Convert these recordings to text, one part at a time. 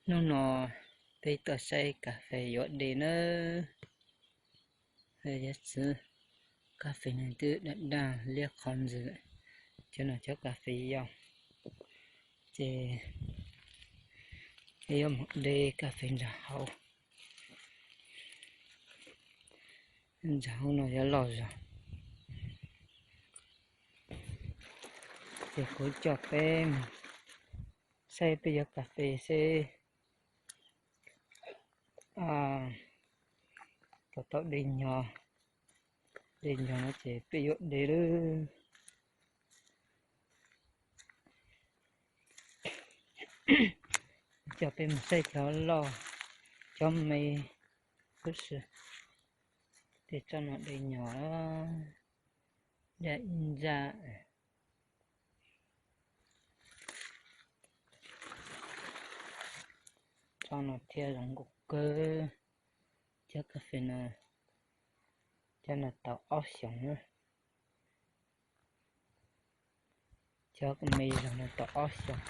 Hnub no peb tuaj saib kas fes yuav de nawb. Yog txiv kas fes no twb daj daj liab qhov ntxwg lawm, cov no cov kas fes yau. Ces peb yuav mus de kas fes nram hauv, nram hauv no yuav loj zog. Ces kuv coj peb mus saib peb cov kas fes seb puas tau de nyog. De nyog no ces peb yuav de lawm. Coj peb mus saib cov loj, cov me, tab sis tej tsob no de nyog, daj ib ntsaj. Tsob no thiab zoo nkauj kawg. Cov kas fes no, cov no tau ob xyoos na. Cov me zoo no tau ob xyoos.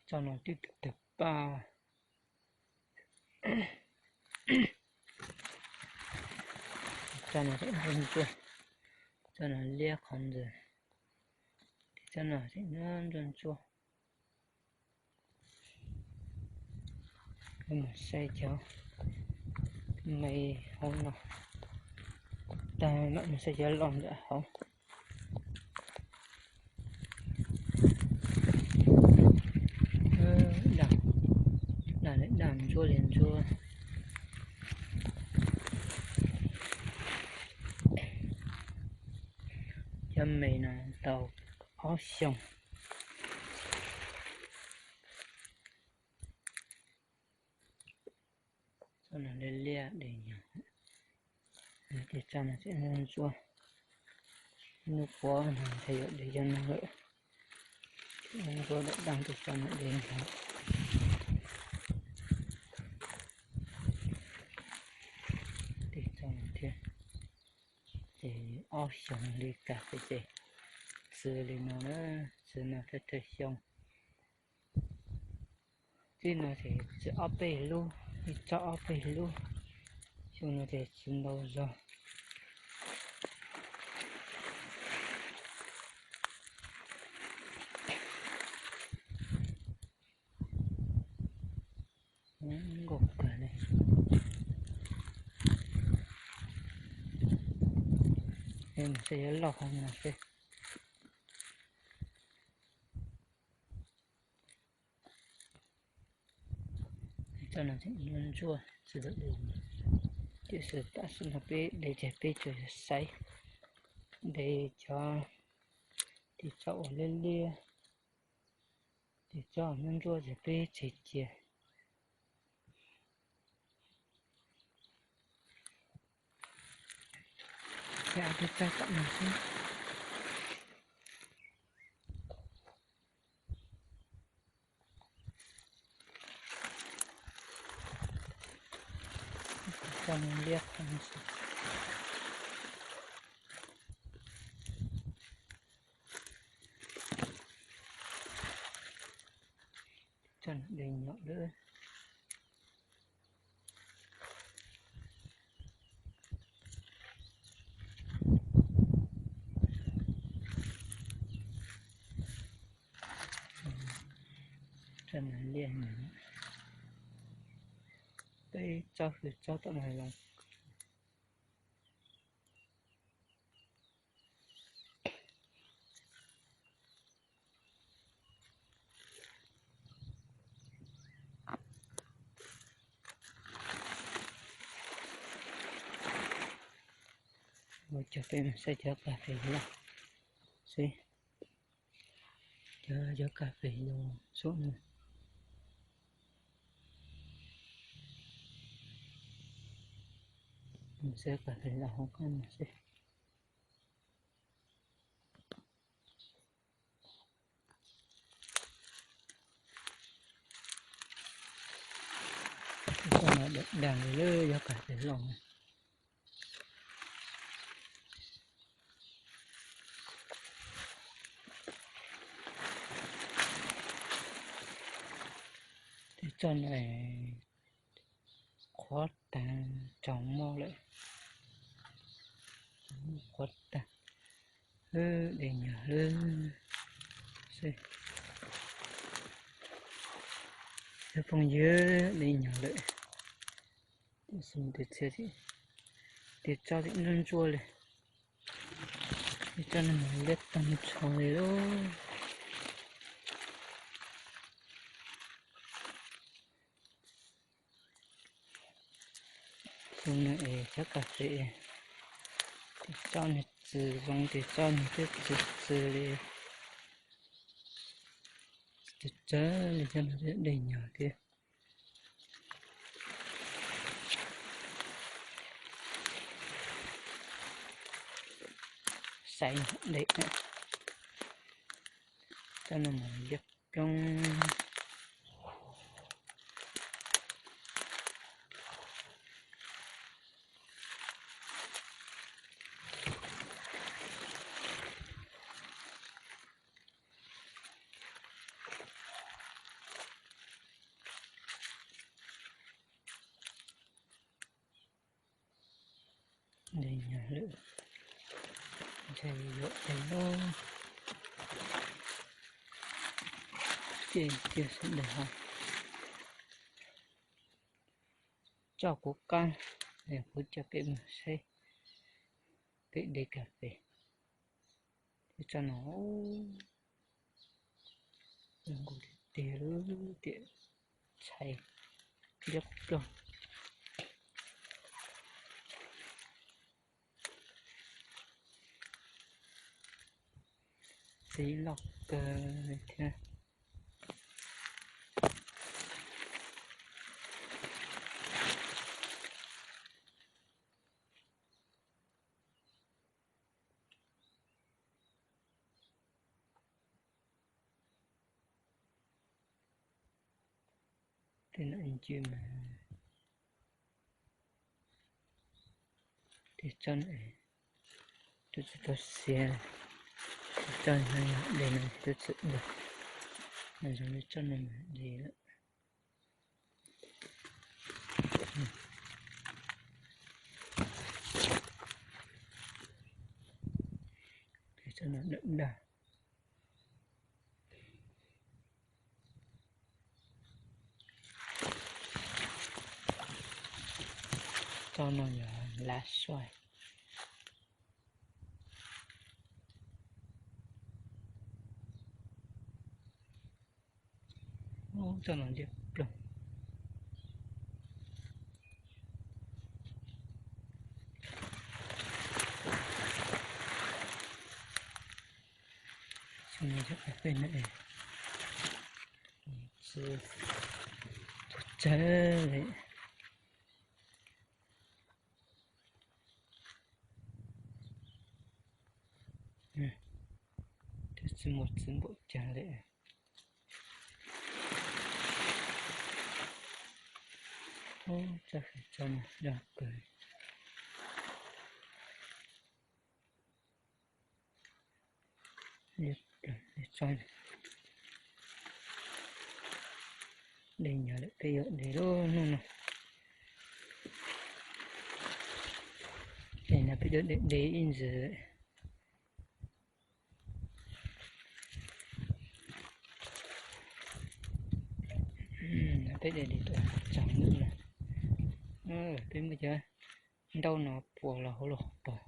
Tsob no twb tawg tawg paj. Tsob no tseem ntsuab ntsuab, tsob no liab qhov ntxwg, tsob no tseem ntsuab ntsuab. Mus saib cov me hauv no, tag mam mus saib cov loj ntawm hauv. Daj, daj ntsuab li ntsuab. Cov me no tau ob xyoos. Tsob no liab liab de nyog, tej tsob no tseem ntsuab ntsuab. Hnub puav no thiaj yuav de cov no lawm. Ntsuab daj daj tej tsob no de nyog. Tej tsob no thiab. Ces ob xyoos li kas fes ces txwv li no na, txwv no thawj thawj xyoo. Txij no ces txwv ob peb lub, ib tsob ob peb lub. Xyoo no ces txwv ntau zog. Nkauj kawg li. Mus saib yuav loj qhov no seb. Tsob no tseem ntsuab ntsuab tsis tau de, tiam sis tam sim no peb de ces peb tsuas yog saib, de cov, tej tsob uas liab liab, tej tsob ntsuab ntsuab ces peb tseg cia. Thiab peb tsob tom no xwb. Tsob no liab qhov no xwb. Tsob no de nyom lawm. Tsob no liab nyom. Peb tsob hws tsob tom no los. Ua cov peb mus saib cov kas fes loj xwb. Cov, cov kas fes yau xub no. Mus saib kas fes loj hauv qab no xwb. Cov no dag li lawm, cov kas fes loj. Tsob no qhuav tag, tsaus maj lawm, qhuav tag. Wb de nyog lawm, cov phooj ywg, de nyog lawm. Tiam sis tus txhia tias tsob tseem ntsuab ntsuab li, tsob no mas liab tag nrho li lauj. Xyoo no es cov kas fes, tsob nws txi zoo tias tsob nws twb txi txi li, txawv txawv li, cov no de nyog thiab. Saib de, cov no mas liab ploog. De nyog lawm, ntshai yuav de lawm. Ces cia sawv daws ho coj kuv qab, kuv coj peb mus saib peb de kas fes. Tsob no zoo nkauj tiag tiag li, tiam sis liab ploog. Txiv loj kawg li thiab. Tej no ncw mas, tej tsob no twb tsis tau xiav, tsob no de no twb txawm dawg, mas zoo li tsob no mas de lawm. Tej tsob no dawb dawb. Tsob no yog lav suav. Tsob no liab ploog. Xyoo no cov kas fes no es txawv txawv li. Twb tsis muaj txiv npaum cas li. Tsob fes tsob no zoo kawg. Tsob de nyog lawm, peb yuav de lub hnub no. Ces no peb yuav de de ib ntsis. Peb de de tau tsaus ntuj no, peb muab cov ntaub no pua los hauv lub hauv paus,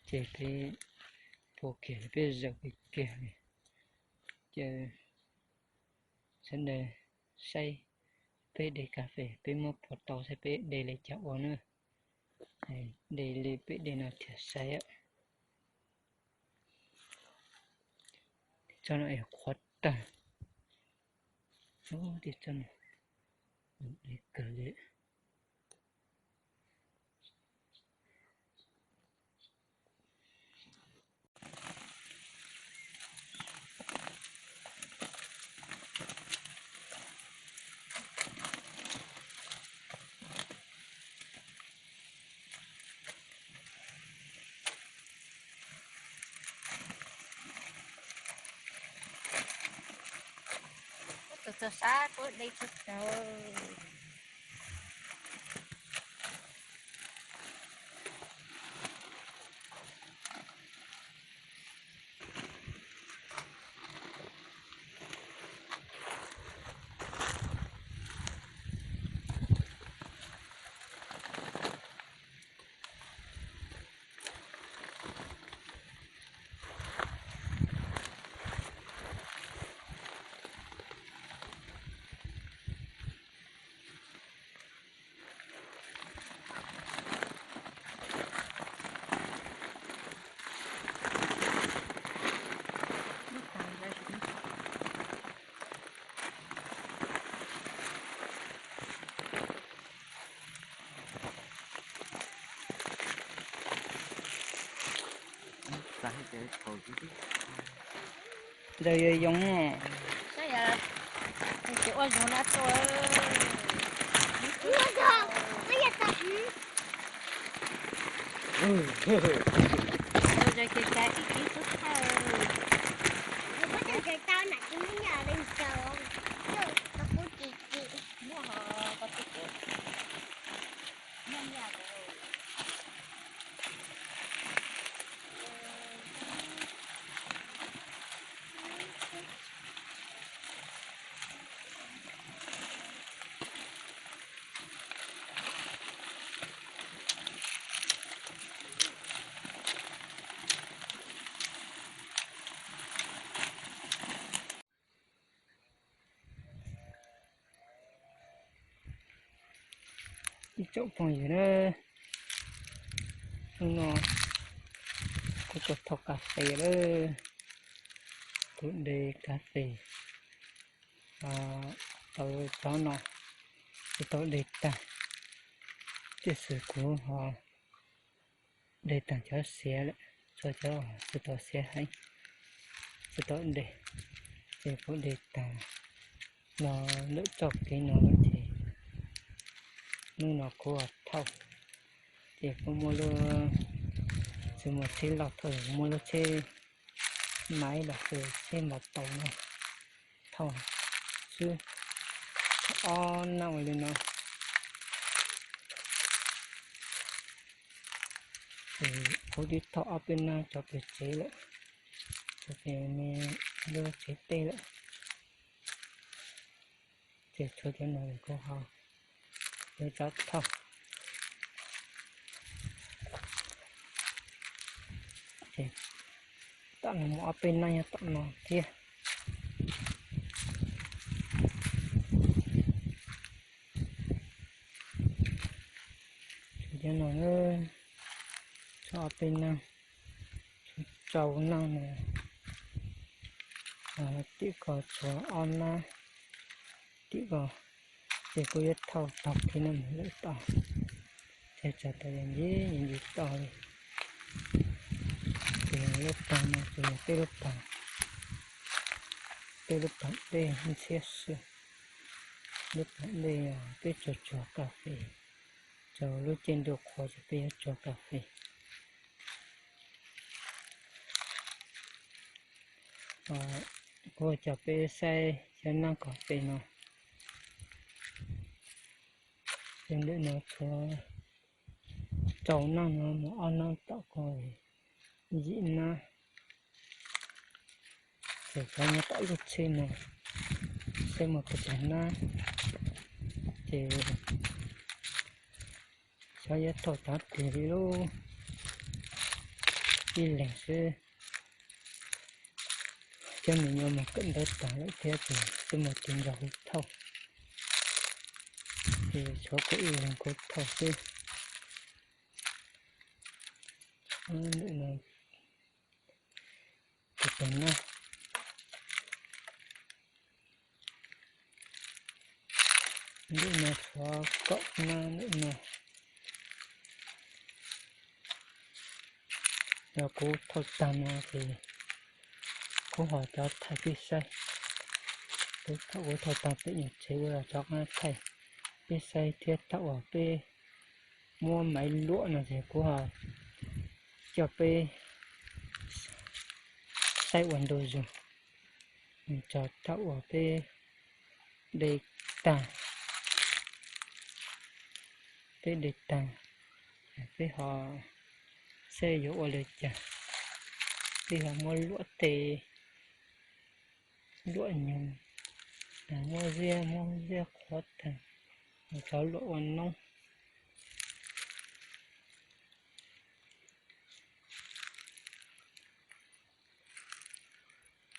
ces peb pua kiag, peb zaws kiag kiag li. Ces sawv daws saib peb de kas fes, peb muab pua tau saib peb de li cas ua na. De li peb de no thiaj sai. Tsob no es qhuav tag. Ub, tej tsob no li kawg li. Ub, tau Txog sab tuaj de txog tau. Ntawd yuav yoov. Ces ua zoo na tuaj. Ua zoo ces cas ib kiv xub thawj. Tau nam tus me nyuam li ntawd, tau kuv tsis tsis muaj ho tau kuv muaj nyaj. Ib tsoom phooj ywg na, hnub no kuv tuaj thauj kas fes lawm, kuv de kas fes tau cov no, kuv tau de tag, tiam sis kuv ho de tag cov xiav lawm, txhua cov tsis tau xiav heev, tsis tau de, ces kuv de tag no lawm txoj kev no lawm ces hnub no kuv thauj, ces kuv muaj lub, tsis muaj tsheb loj thauj, muaj lub tsheb maiv los sis tsheb npau taws no thauj xwb, ob nab ua li no. Ces kuv twb thauj ob peb nab cov pem tsev lawm, cov pem me lub tsev teb lawm, ces tshuav cov no kuv ho yuav rov thauj. Ces tom no muaj ob peb nab nyob tom no thiab. Cov no tshuav ob peb nab, tshuav rau nab no, tim ko tshuav ob nab, tim ko, ces kuv yuav thauj tag thiab no mus lawm tom, ces tsam tas yeej ncig ncig toj li. Ces lub tog no ces yog peb lub tog, peb lub tog dej ntshiab xwb. Lub tog dej peb tsuag tsuag kas fes, rau lub caij ntuj qhua ces peb yuav tsuag kas fes. Kuv coj peb saib xyov nab kom pem no. Ces ntawm no tshuav rau nab no mus ob nab tom ko yim nab. Ces cov nyob tom lub tsheb no saib muaj puas tag nab, ces xyov yuav thauj tag tes li lub ib leeg xwb. Cov me nyuam mas kawm ntawv tag lawm thiab ces twb muaj tus nrog kuv thauj, ces tshuav kuv ib leeg kuv thauj xwb. Tus tag nab, ntawm no tshuav kaum nab ntawm no. Yog kuv thauj tag no ces kuv ho coj thaij peb saib. Kuv thauj tag peb nyuam tsev kuv coj thaij peb saib thiab thaum uas peb muab maiv luam no ces kuv ho coj peb saib ua ntu zus, tso thaum uas peb De tag, peb de tag, peb ho saib yuav ua li cas. Peb ho muab luam tes, luam nyoog, muab ziab, muab ziab qhuav tag, cov luam ua noob.